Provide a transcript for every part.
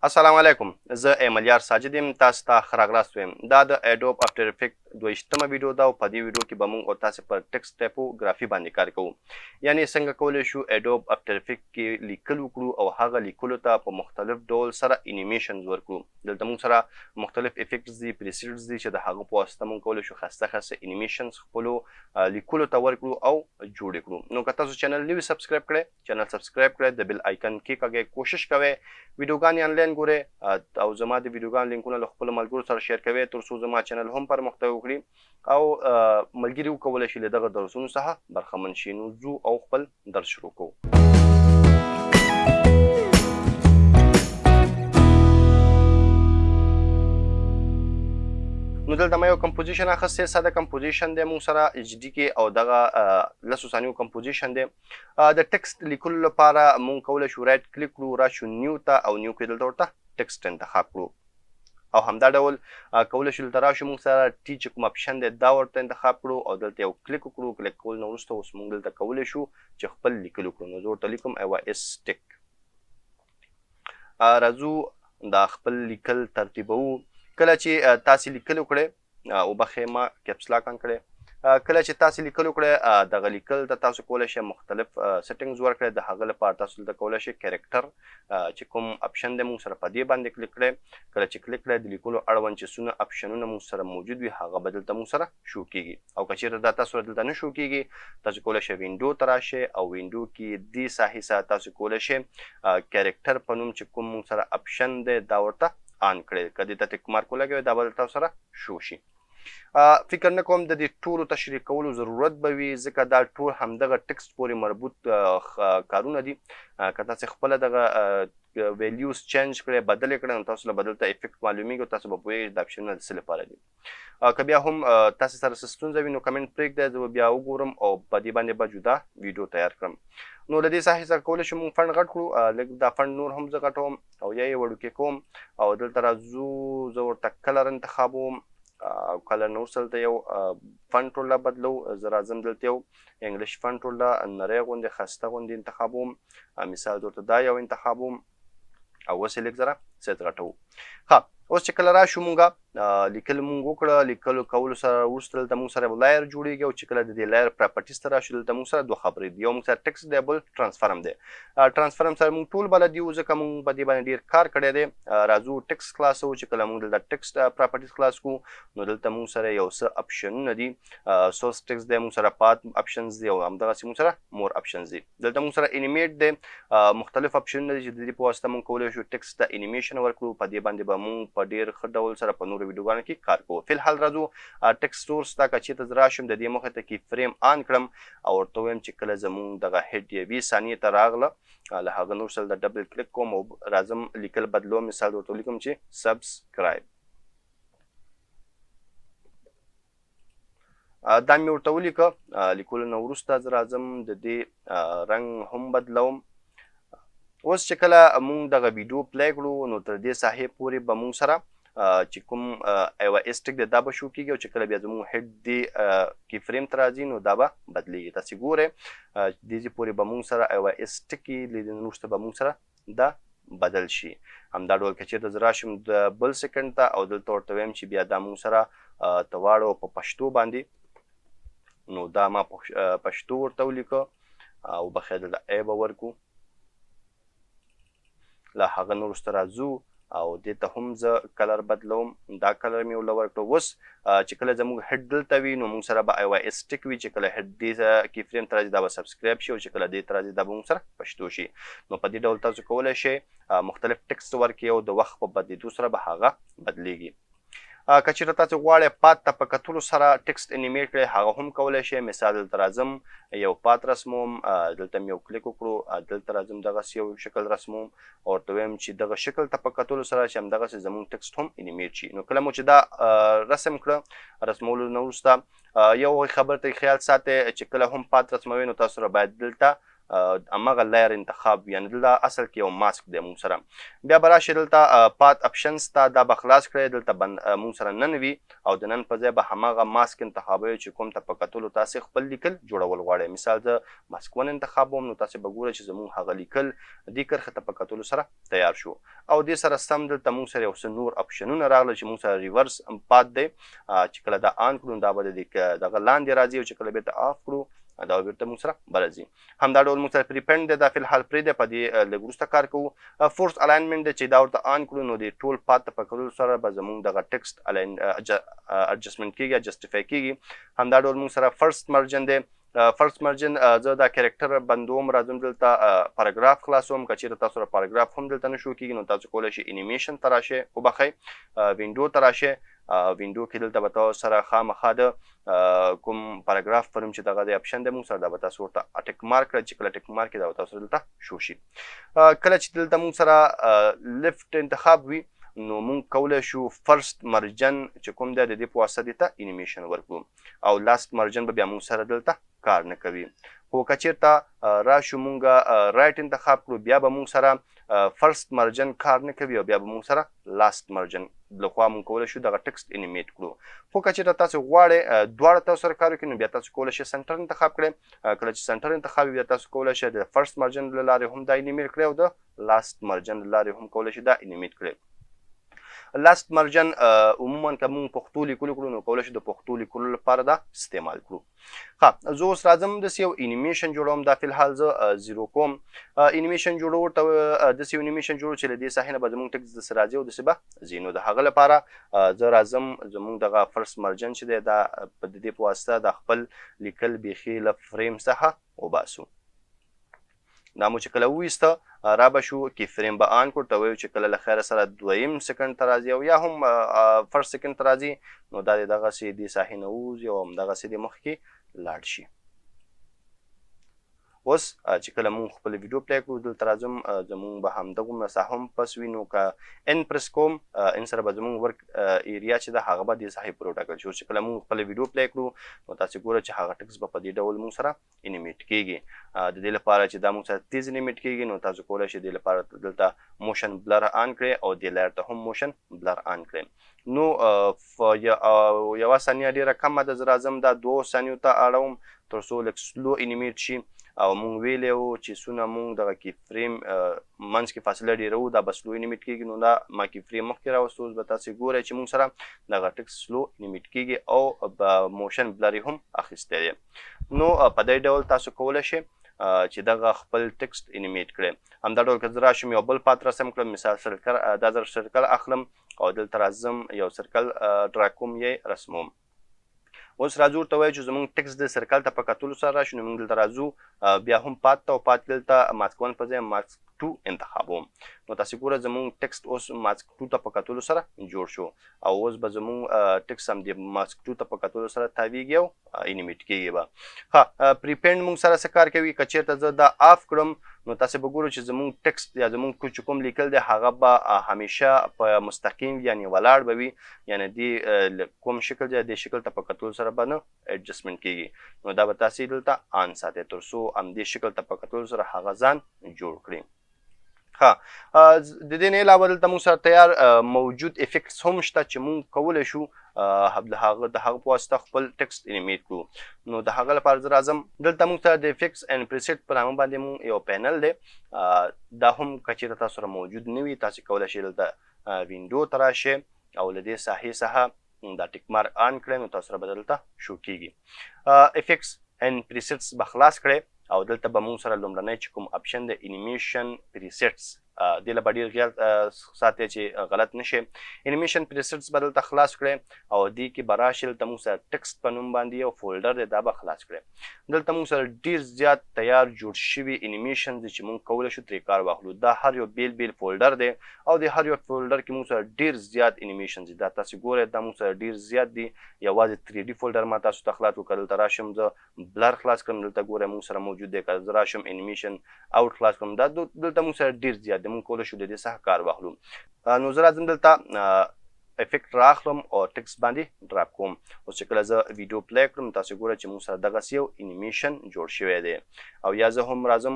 السلام علیکم، زه ایمل یار ساجد یم، تاسو ته ښه راغلاست وایم. دا د Adobe After Effect 22مه ویډیو ده او په دې ویډیو کې به موږ او تاسو پر ټیکسټ ټایپوګرافي باندې کار کوو، یعنی څنګه کولی شو Adobe After Effect کې لیکل وکړو او هغه لیکلو ته په مختلف ډول سره انیمیشنز ورکړو. دلته موږ سره مختلف effects دي، presets دي چې د هغه په واسطه موږ کولی شو ښایسته ښایسته انیمیشنز خپلو لیکلو ته ورکړو او جوړ کړو. نو که تاسو channel نوی subscribe کړئ، channel subscribe کړئ، د bell icon کېکاږئ، کوشش کوئ ویډیوګانې انلاین ګورئ او زما د ویډیوګانو لینکونه له خپلو ملګرو سره share کوئ تر څو زما channel هم پرمختګ وکړي او ملګري وکولی شي له دغه درسونو څخه برخمن شي. نو ځو او خپل درس شروع کوو. نو دلته ما یو composition اخیستی، ساده composition دی موږ سره HD کې او دغه 10 ثانیو composition دی. د text لیکلو لپاره موږ کولی شو right click کړو، راشو new ته او new کې دلته ورته text انتخاب کړو او همدا ډول کولی شو دلته راشو موږ سره T چې کوم option دی دا ورته انتخاب کړو او دلته یو کلیک وکړو. کلیک کول نه وروسته اوس موږ دلته کولی شو چې خپل لیکل وکړو. نو زه ورته لیکم ایوا اس ټیک. راځو دا خپل لیکل ترتیبوو. کله چې تاسې لیکل وکړئ، وبخښئ ما caps lock on کړی. کله چې تاسې لیکل وکړئ، دغه لیکل ته تاسو کولی شئ مختلف settings ورکړئ. د هغه لپاره تاسو دلته کولی شئ character چې کوم option دی موږ سره په دې باندې کلیک کړئ. کله چې کلیک کړئ د لیکلو اړوند چې څونه option ونه موږ سره موجود وي هغه به دلته موږ سره شو کېږي. او که چېرته دا تاسو دلته نه شو کېږي، تاسو کولی شئ window ته راشئ او window کې دې ساحې سره تاسو کولی شئ character په نوم چې کوم موږ سره option دی دا ورته on کړئ. که دې ته tick mark ولګوئ دا به دلته سره شو شي. فکر نه کوم د دې ټولو تشریح کولو ضرورت به وي، ځکه دا ټول همدغه text پورې مربوط کارونه دي. که تاسې خپله دغه values change کړئ، بدلې کړئ، نو تاسو له به دلته effect معلومیږي او تاسو به پوهېږئ چې دا option ونه د څه لپاره دي. که بیا هم تاسې سره څه ستونزه وي نو کمنټ پرېږدئ، زه به بیا وګورم او په دې باندې به جدا ویډیو تیار کړم. نو له دې ساحې څخه کولی شو موږ font غټ کړو. لږ دا font نور هم زه غټوم او یا یې وړوکی کوم او دلته راځو، زه ورته color انتخابوم او color نور دلته یو font ورله بدلو. زه راځم دلته یو English font ورله نری غوندې ښایسته غوندې انتخابوم. مثال زه ورته دا یو انتخابوم او اوس یې لږ ذره size غټوو. ښه، اوس چې کله راشو مونږه لیکل مونږ وکړه، لیکلو کولو سره وروسته دلته مونږ سره یو layer جوړېږي او چې کله د دې layer properties ته راشو دلته مونږ سره دوه خبرې دي. یو مونږ سره text دی، بل transform دی. transform سره مونږ ټول بلد یو ځکه مونږ په دې باندې ډېر کار کړی دی. راځو text خلاصوو. چې کله مونږ دلته text properties خلاص کړو نو دلته مونږ سره یو څه option ونه دي. source text دی، مونږ سره path options دي او همدغسې مونږ سره more options دي. دلته مونږ سره animate دی، مختلف option ونه دي چې د دې په واسطه مونږ کولی شو text ته انیمیشن ورکړو. په دې باندې به مونږ په ډېر ښه ډول سره په نورو ویډیوګانو کې کار کوو. فی الحال راځو text source ته. که چېرته زه راشم د دې مخې ته key frame on کړم او ورته ووایم چې کله زمونږ دغه head یوې ثانیې ته راغله، له هغه نور سره double click کوم او راځم لیکل بدلوم. مثال ورته ولیکم چې subscribe. دا مې ورته ولیکه. لیکلو نه وروسته زه راځم د دې رنګ هم بدلوم. اوس چې کله مونږ دغه ویډیو play کړو نو تر دې ساحې پورې به مونږ سره چې کوم ایوا اس ټیک دی دا به شو کېږي او چې کله بیا زموږ head دې key frame ته راځي نو دا به بدلېږي. تاسې ګورئ دې ځای پورې به مونږ سره ایوا اس ټیک وي، له دې نه وروسته به مونږ سره دا بدل شي. همدا ډول که چېرته زه راشم د بل second ته او دلته ورته وایم چې بیا دا مونږ سره ته واړو په پښتو باندې، نو دا ما پښتو ورته ولیکه او بخیر دلته ای به ورکو. له هغه نه وروسته راځو او دې ته هم زه color بدلوم. دا color مې ورله ورکړو. اوس چې کله زموږ head دلته وي نو موږ سره به ایوا اس ټیک وي، چې کله head دې key frame ته راځي دا به subscribe شي او چې کله دې ته راځي دا به موږ سره پښتو شي. نو په دې ډول تاسو کولی شئ مختلف text ورکړئ او د وخت په بدلېدو سره به هغه بدلېږي. که چېرته تاسو غواړئ path ته په کتلو سره text animate کړئ هغه هم کولی شئ. مثال دلته راځم یو path رسموم، دلته مې یو کلیک وکړو، دلته راځم دغسې یو شکل رسموم او ورته وایم چې دغه شکل ته په کتلو سره چې همدغسې زموږ text هم animate شي. نو کله مو چې دا رسم کړه، رسمولو نه وروسته یو خبر ته خیال ساتئ چې کله هم path رسموئ نو تاسو سره باید دلته هماغه layer انتخاب وي، یعنې دلته اصل کې یو ماسک دی موږ سره. بیا به راشئ دلته path options ته، دا به خلاص کړئ، دلته به موږ سره none وي او د none په ځای به هماغه ماسک انتخابوئ چې کوم ته په کتلو تاسې خپل لیکل جوړول غواړئ. مثال زه mask 1 انتخابوم، نو تاسې به ګورئ چې زموږ هغه لیکل دې کرښې ته په کتلو سره تیار شو. او دې سره سم دلته موږ سره یو څه نور اپشنونه راغله چې موږ سره reverse path دی، چې کله دا on کړو نو دا به د دغه لاندې راځي، او چې کله بېرته off کړو دا به بېرته موږ سره برځي. همدا ډول موږ سره prepend دی، دا فی الحال پرېږدی، په دې لږ وروسته کار کوو. force alignment دی چې دا ورته on کړو نو د ټول path ته په کتلو سره به زموږ دغه text align adjustment کېږي، justify کېږي. همدا ډول موږ سره first margin دی. first margin زه دا character بندوم، راځم دلته پاراګراف خلاصوم. که چېرته تاسو سره پاراګراف هم دلته نه شو کېږي نو تاسو کولی شئ انیمیشن ته راشئ، وبخښئ، window ته راشئ. window کې دلته به تاسو سره خامخا د کوم پاراګراف په نوم چې دغه دی option دی موږ سره، دا به تاسو ورته tick mark کړئ، چې کله tick mark کړئ دا به تاسو دلته شو شي. کله چې دلته موږ سره left انتخاب وي نو موږ کولی شو first margin چې کوم دی د دې په واسطه دې ته انیمیشن ورکړو، او last margin به بیا موږ سره دلته کار نه کوي. خو که چېرته راشو موږ right انتخاب کړو، بیا به موږ سره first margin کار نه کوي او بیا به موږ سره last margin لخوا موږ کولی شو دغه text animate کړو. خو که چېرته تاسو غواړئ دواړه تاسو سره کار وکړي نو بیا تاسو کولی شئ center انتخاب کړئ. کله چې center انتخاب وي بیا تاسو کولی شئ د first margin له لارې هم دا animate کړئ او د last margin له لارې هم کولی شئ دا animate کړئ. last margin عموما که موږ پښتو لیکلو کړو نو کولی شو د پښتو لیکلو لپاره دا استعمال کړو. ښه، زه اوس راځم داسې یو انیمیشن جوړوم، دا فی الحال زه zero کوم. انیمیشن جوړو ورته، داسې یو انیمیشن جوړو چې له دې ساحې نه به زموږ text داسې راځي او داسې به ځي. نو د هغه لپاره زه راځم زموږ دغه first margin چې دی دا په د دې په واسطه دا خپل لیکل بیخي له فریم څخه وباسو. دا مو چې کله وویسته را به شو key frame به on کړو، ته وایو چې کله له خیره سره دویم second ته راځي او یا هم first second ته راځي نو دا دې دغسې دې ساحې نه ووځي او همدغسې دې مخکې لاړ شي. اوس چې کله موږ خپله ویډیو play کړو دلته راځم، زموږ به همدغومره ساحه هم پس وي، نو که N press کوم، N سره به زموږ work area چې ده هغه به دې ساحې پورې وټاکل شي. اوس چې کله موږ خپله ویډیو play کړو نو تاسې ګورئ چې هغه text به په دې ډول موږ سره animate کېږي. د دې لپاره چې دا موږ سره تیز animate کېږي نو تاسو کولی شئ دې لپاره دلته motion blur on کړئ او دې layer ته هم motion blur on کړئ. نو یوه ثانیه ډېره کمه ده، زه راځم دا دوو ثانیو ته اړوم تر څو لږ slow animate شي. او مونږ ویلی وو چې څونه مونږ دغه key frame منځ کې فاصله ډېروو دا به slow animate کېږي، نو دا ما key frame مخکې راوستو. اوس به تاسې ګورئ چې مونږ سره دغه text slow animate کېږي او motion blur یې هم اخیستی دی. نو په دې ډول تاسو کولی شئ چې دغه خپل text animate کړئ. همدا ډول که زه راشم یو بل path رسم کړم، مثال circle، دا زه circle اخلم او دلته راځم یو circle draw کوم یې رسموم. اوس راځو ورته وایو چې زموږ text د circle ته په کتلو سره راشي، نو موږ دلته راځو، بیا هم path ته او path دلته mask 1 په ځای mask 2 انتخابوم. نو تاسې ګوره زموږ text اوس mask 2 ته په کتلو سره جوړ شو او اوس به زموږ text هم د ماسک 2 ته په کتلو سره تاویږي او animate کېږي به. ښه، prepend موږ سره څه کار کوي؟ که چېرته زه دا off کړم نو تاسې به ګورو چې زموږ text یا زموږ چې کوم لیکل دی هغه به همیشه په مستقیم یعنې ولاړ به وي، یعنې دې کوم شکل دی دې شکل ته په کتلو سره به نه adjustment کېږي. نو دا به تاسې دلته on ساتئ تر څو همدې شکل ته په کتلو سره هغه ځان جوړ کړي. ښه، د دې نه علاوه دلته موږ سره تیار موجود effects هم شته چې موږ کولی شو د هغه په واسطه خپل text animate کړو. نو د هغه لپاره زه راځم دلته موږ سره د effects and preset په نامه باندې موږ یو پینل دی، دا هم که چېرته تاسو سره موجود نه وي تاسې کولی شئ دلته window ته راشئ او له دې ساحې څخه دا tick mark on کړئ نو تاسو سره به دلته شو کېږي. effects and presets به خلاص کړئ او دلته به موږ سره لومړنی چې کوم option دی animation presets، دې له به ډېر خیال ساتئ چې غلط نه شي. animation presets به دلته خلاص کړئ او دې کې به راشي دلته موږ سره text په نوم باندې یو folder دی، دا به خلاص کړئ. دلته موږ سره ډېر زیات تیار جوړ شوي انیمیشن دي چې موږ کولی شو ترې کار واخلو. دا هر یو بېل بېل folder دی او د هر یو folder کې موږ سره ډېر زیات انیمیشن دي. دا تاسې ګورئ دا موږ سره ډېر زیات دي. یوازې 3D folder ما تاسو ته خلاص کړو. که دلته راشم زه blur خلاص کړم دلته ګورئ موږ سره موجود دی. که زه راشم animation out خلاص کړم دا دلته موږ سره ډېر زیات دی، موږ کولی شو د دې څخه کار واخلو. نو زه راځم دلته افیکټ راخلم او ټیکسټ باندې ډراپ کوم. اوس چې کله زه ویډیو پلی کړم، تاسو ګوره چې موږ سره دغسې یو انیمیشن جوړ شوی دی. او یا زه هم راځم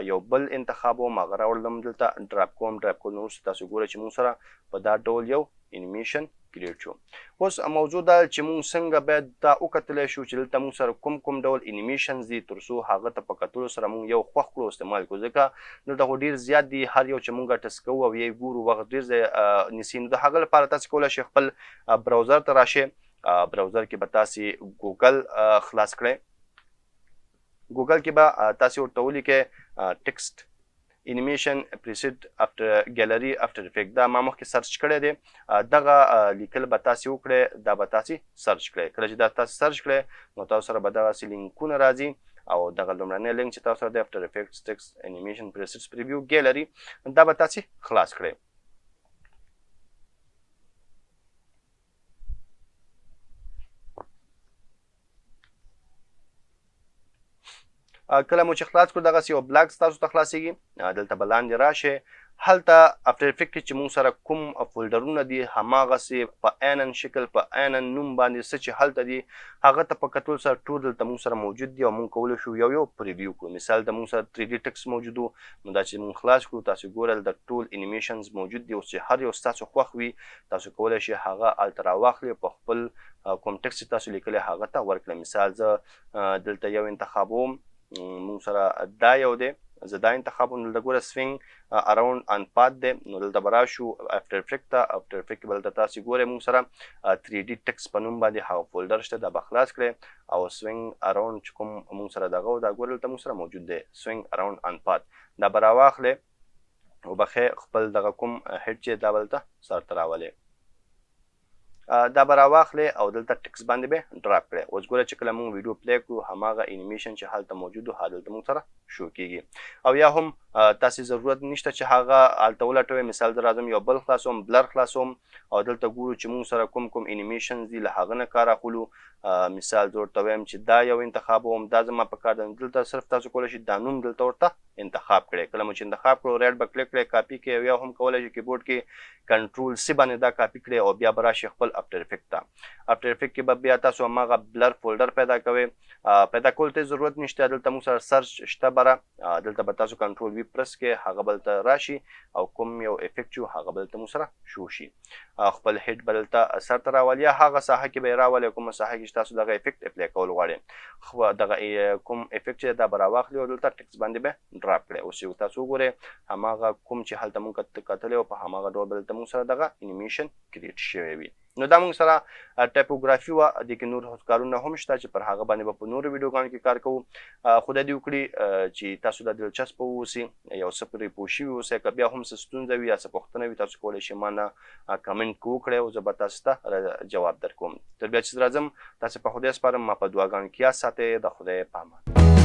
یو بل انتخابوم، هغه راوړلم، دلته ډراپ کوم. ډراپ کولو وروسته تاسو ګوره چې موږ سره په دا ډول یو انیمیشن کریټ شو. اوس موضوع دا چې موږ څنګه باید دا وکتلی شو چې دلته موږ سره کوم کوم ډول انیمیشنز دي، تر څو هغه ته په کتلو سره موږ یو خوښ کړو، استعمال کړو، ځکه دلته خو ډیر زیات دي. هر یو چې موږ ټس کوو او یې ګورو، وخت ډیر ځای نیسي. نو د هغه لپاره تاسو کولی شئ خپل براوزر ته راشئ. براوزر کې به تاسو ګوګل خلاص کړئ. ګوګل کې به تاسو ورته ولیکئ ټیکسټ انیمیشن پریسیټ افتر ګالری افتر افیکټ. دا ما مخکې سرچ کړی دی. دغه لیکل به تاسو وکړئ، دا به تاسو سرچ کړئ. کله چې دا تاسو سرچ کړئ، نو تاسو سره به دغسې لینکونه راځي، او دغه لومړنی لینک چې تاسو سره دی، افتر افیکټس ټیکسټ انیمیشن پریسیټس پریویو ګالری، دا به تاسو خلاص کړئ. کله مو چې خلاص کړو، دغسې یو بلاک ستاسو ته خلاصېږي. دلته به لاندې راشئ. هلته افتر افیکټ کې چې موږ سره کوم فولډرونه دي، هماغسې په عیناً شکل، په عیناً نوم باندې څه چې هلته دي، هغه ته په کتلو سره ټول دلته موږ سره موجود دي، او موږ کولی شو یو یو پریویو کړو. مثال د موږ سره 3D ټکس موجود وو، نو دا چې موږ خلاص کړو، تاسو ګورئ دلته ټول انیمیشنز موجود دي. اوس چې هر یو ستاسو خوښ وي، تاسو کولی شئ هغه هلته راواخلئ، په خپل کوم ټکس چې تاسو لیکلی هغه ته ورکړئ. مثال زه دلته یو انتخابوم، موږ سره دا یو دی، زه دا انتخابوم. دلته ګوره سوینګ اراوند آن پات دی. نو دلته به راشو افتر افیکټ ته. افتر افیکټ کې به دلته تاسې ګورئ موږ سره 3D ټکس په نوم باندې هغه فولډر شته، دا به خلاص کړئ، او سوینګ اراوند چې کوم موږ سره دغه و، دا ګوره دلته موږ سره موجود دی سوینګ اراوند آن پات. دا به راواخلئ او به ښی خپل دغه کوم هډ چې دا به دلته سرته راولئ، دا به راواخلئ او دلته ټکس باندې به ډراپ کړئ. اوس ګوره چې کله موږ ویډیو پلی کړو، هماغه انیمیشن چې هلته موجود و، هغه دلته موږ سره شو کیږي. او یا هم تاسې ضرورت نشته چې هغه هلته ولټوئ. مثال زه راځم یو بل خلاصوم، بلر خلاصوم، او دلته ګورو چې موږ سره کوم کوم انیمیشنز دي، له هغه نه کار اخلو. مثال زه ورته وایم چې دا یو انتخابوم، دا زما په کار دی. دلته صرف تاسو کولی شئ دا نوم دلته ورته انتخاب کړئ. کله مو چې انتخاب کړو، رایټ به کلیک کړئ، کاپي کړئ، او یا هم کولی شئ کیبورډ کې کنټرول سی باندې دا کاپي کړئ، او بیا به راشئ خپل افتر افیکټ ته. افتر افیکټ کې به بیا تاسو هماغه بلر فولډر پیدا کوئ. پیدا کولو ته ضرورت نشته، دلته موږ سره سرچ شته بره. دلته به تاسو کنټرول وی پرس کړئ، هغه به دلته راشي، او کوم یو افیکټ چې هغه به دلته موږ سره شو شي. خپل هډ به دلته سرته راولي، یا هغه ساحه کې به یې راولي کومه ساحه کې چې تاسو دغه افیکټ اپلای کول غواړئ. خو دغه کوم افیکټ چې دا به راواخلي او دلته ټکس باندې به ډراپ کړئ. اوس یو تاسو وګورئ هماغه کوم چې هلته موږ کتلی او په هماغه ډول به دلته موږ سره دغه انیمیشن کریټ شوی وي. نو دا موږ سره ټایپوګرافي وه. دې کې نور کارونه هم شته چې پر هغه باندې به په نورو ویډیوګانو کې کار کوو. خدای دې وکړي چې تاسو دا دلچسپه واوسئ، یو څه پرې پوه شوي اوسئ. که بیا هم څه ستونزه وي یا څه پوښتنه وي، تاسو کولی شئ ما نه کمنټ وکړئ، او زه به تاسو ته جواب درکوم. تر بیا چې راځم، تاسو په خدای سپارم، ما په دعاګانو کې یاد ساتئ. د خدای په امان.